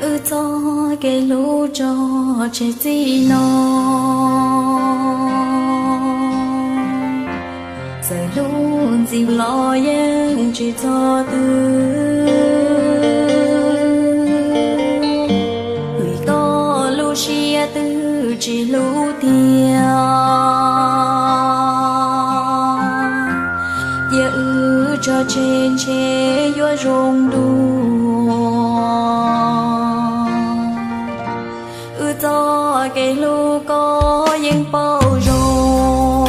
Wb txoj kev hlub tso tseg txij no, txawm hlub ntxiv los yeej tsis txog twg, vim koj lub siab twb tsis hlub tiag. Cia wb tso tseg ntshe yuav zoo dua. Wb txoj kev hlub koj yeej paub zoo,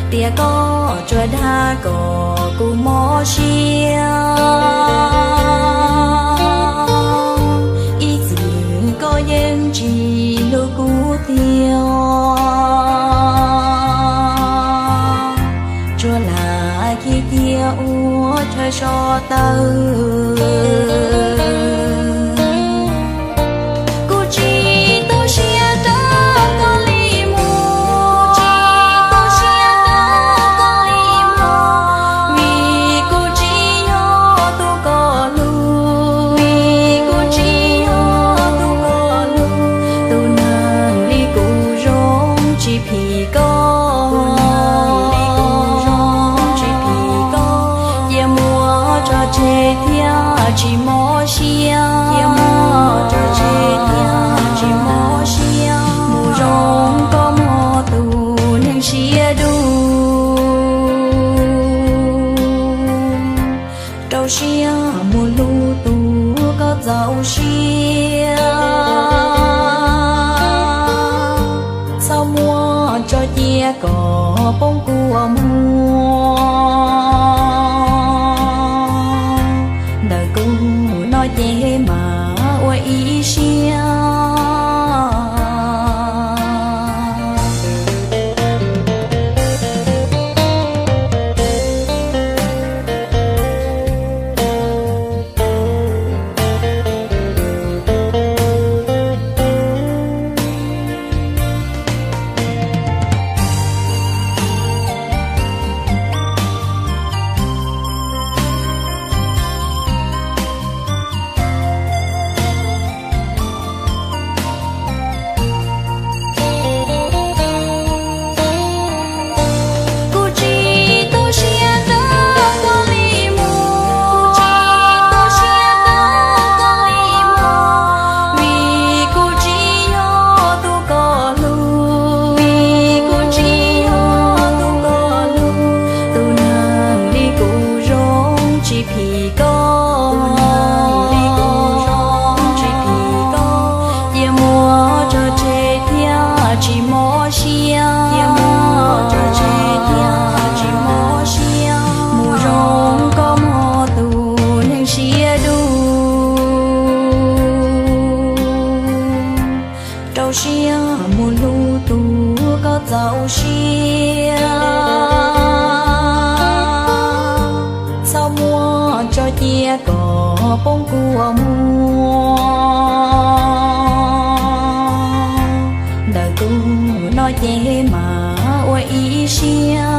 tias koj tsuas dag kom kuv mob siab. Ib txwm koj yeej tsis hlub kuv tiag, tsuas lam khi cia ua chaw so taw. Kuv tsis tu siab rau koj li muag, tsis tu siab rau koj li muag, vim kuv tsis yog tus koj hlub, vim kuv tsis yog tus koj hlub. Tus neeg li kuv zoo tsis phim koj, tus neeg li kuv zoo tsis phim koj, cia muab tso tseg thiab tsis mob siab, cia muab tso tseg thiab tsis mob siab. Mus zoo koj muaj tus neeg siab dub, rau siab mus hlub tus koj txaus siab. Txhob muab tso cia kom poob kua muag, ntawm kuv no ces mam ua ib siab. Kuv tsis tu siab rau koj li muag, kuv tsis tu siab rau koj li muag, vim kuv tsis yog tus koj hlub, vim kuv tsis yog tus koj hlub. Tus neeg li kuv zoo tsis phim koj, tus neeg li kuv zoo tsis phim koj, cia muab tso tseg thiab tsis mob siab, cia muab tso tseg thiab tsis mob siab. Mus zoo koj muaj tus neeg siab dub, rau siab mus hlub tus koj txaus siab. Txhob muab tso cia kom poob kua muag, ntawm kuv no ces mam ua ib siab.